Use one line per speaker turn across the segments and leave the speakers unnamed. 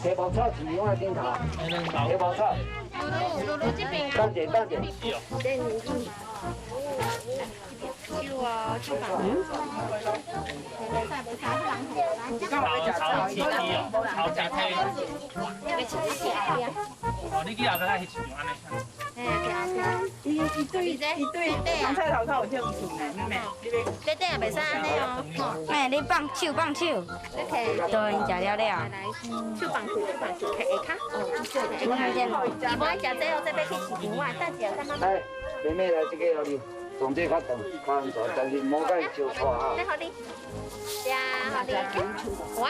提包草饲我顶头，提包草。等者，等者。
炒炒鸡哦，炒鸡腿。哦，你去后壁爱翕一张按呢。
伊伊对伊对红菜头较有兴趣呢，妹妹，你欲。
这这也袂使按呢哦。
哎，你放手放手。对，食了了。
手放手，手放手，下跤。伊无爱食这哦，这欲去市场啊，等下等妈妈。
哎，妹妹来这个予你，从这较长，较安全，但是莫佮招错哈。
这予你，食予你，好啊。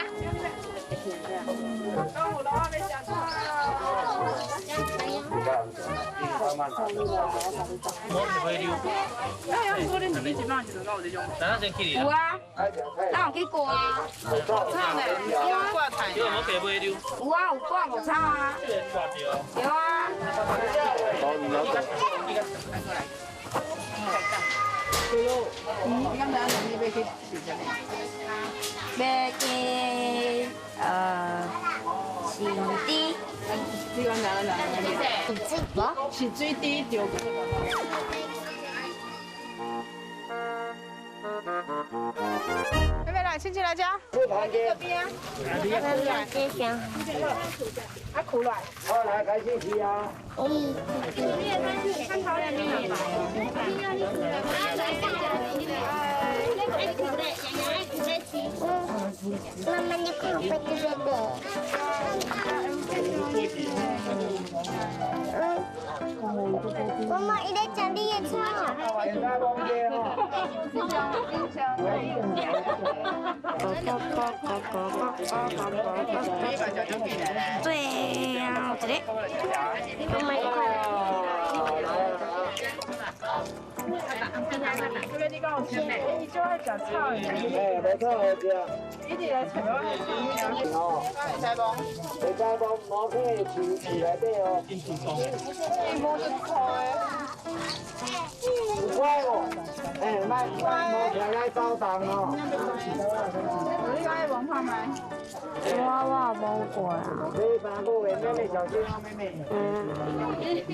我是会溜。
哎呀，我恁你一摆时阵敢有这种？
咱先去
有啊，咱有去挂啊。
草呢？挂菜。
你有无加买溜？
有啊，有挂牧草啊。对啊。
对咯，你敢知影你欲去是啥物？
欲去饲猪。
你敢知影？是水滴着。妹妹来，亲戚来家。
这
边。
这香。
啊，苦来。
好，来开始吃啊。
妈妈，你看我这个。妈妈，伊咧食你的草。
最后一个。
妈妈，你看。
这边你讲有啥？伊就爱食草的。
哎，无错，好食。
一直来找我。
哦。
会使无？
会使无？无去饲饲内底哦。
伊无就错的。
有乖无？哎，莫莫听来走动哦。
你爱摸看觅？
我摸过啊。
这三个月，妹妹小心哦，妹妹。嗯。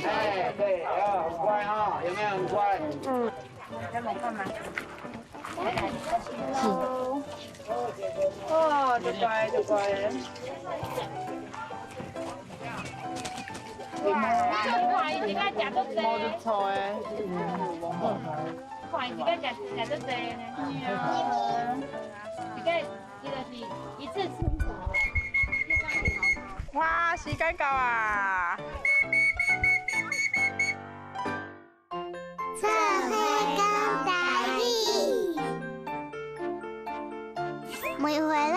哎，对，哦，很乖哦，有没有很乖？
嗯。
来摸看觅。哦，就乖就乖。
看伊一个食足济。
摸就错的。
看伊一个食食足济呢。一个伊就是一次吃。
哇，时间到啊！
做伙讲台语，梅花鹿，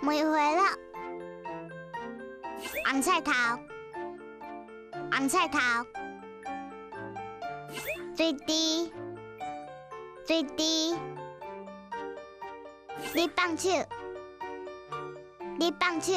梅花鹿，红菜头，红菜头，水滴，水滴，你放手，你放手。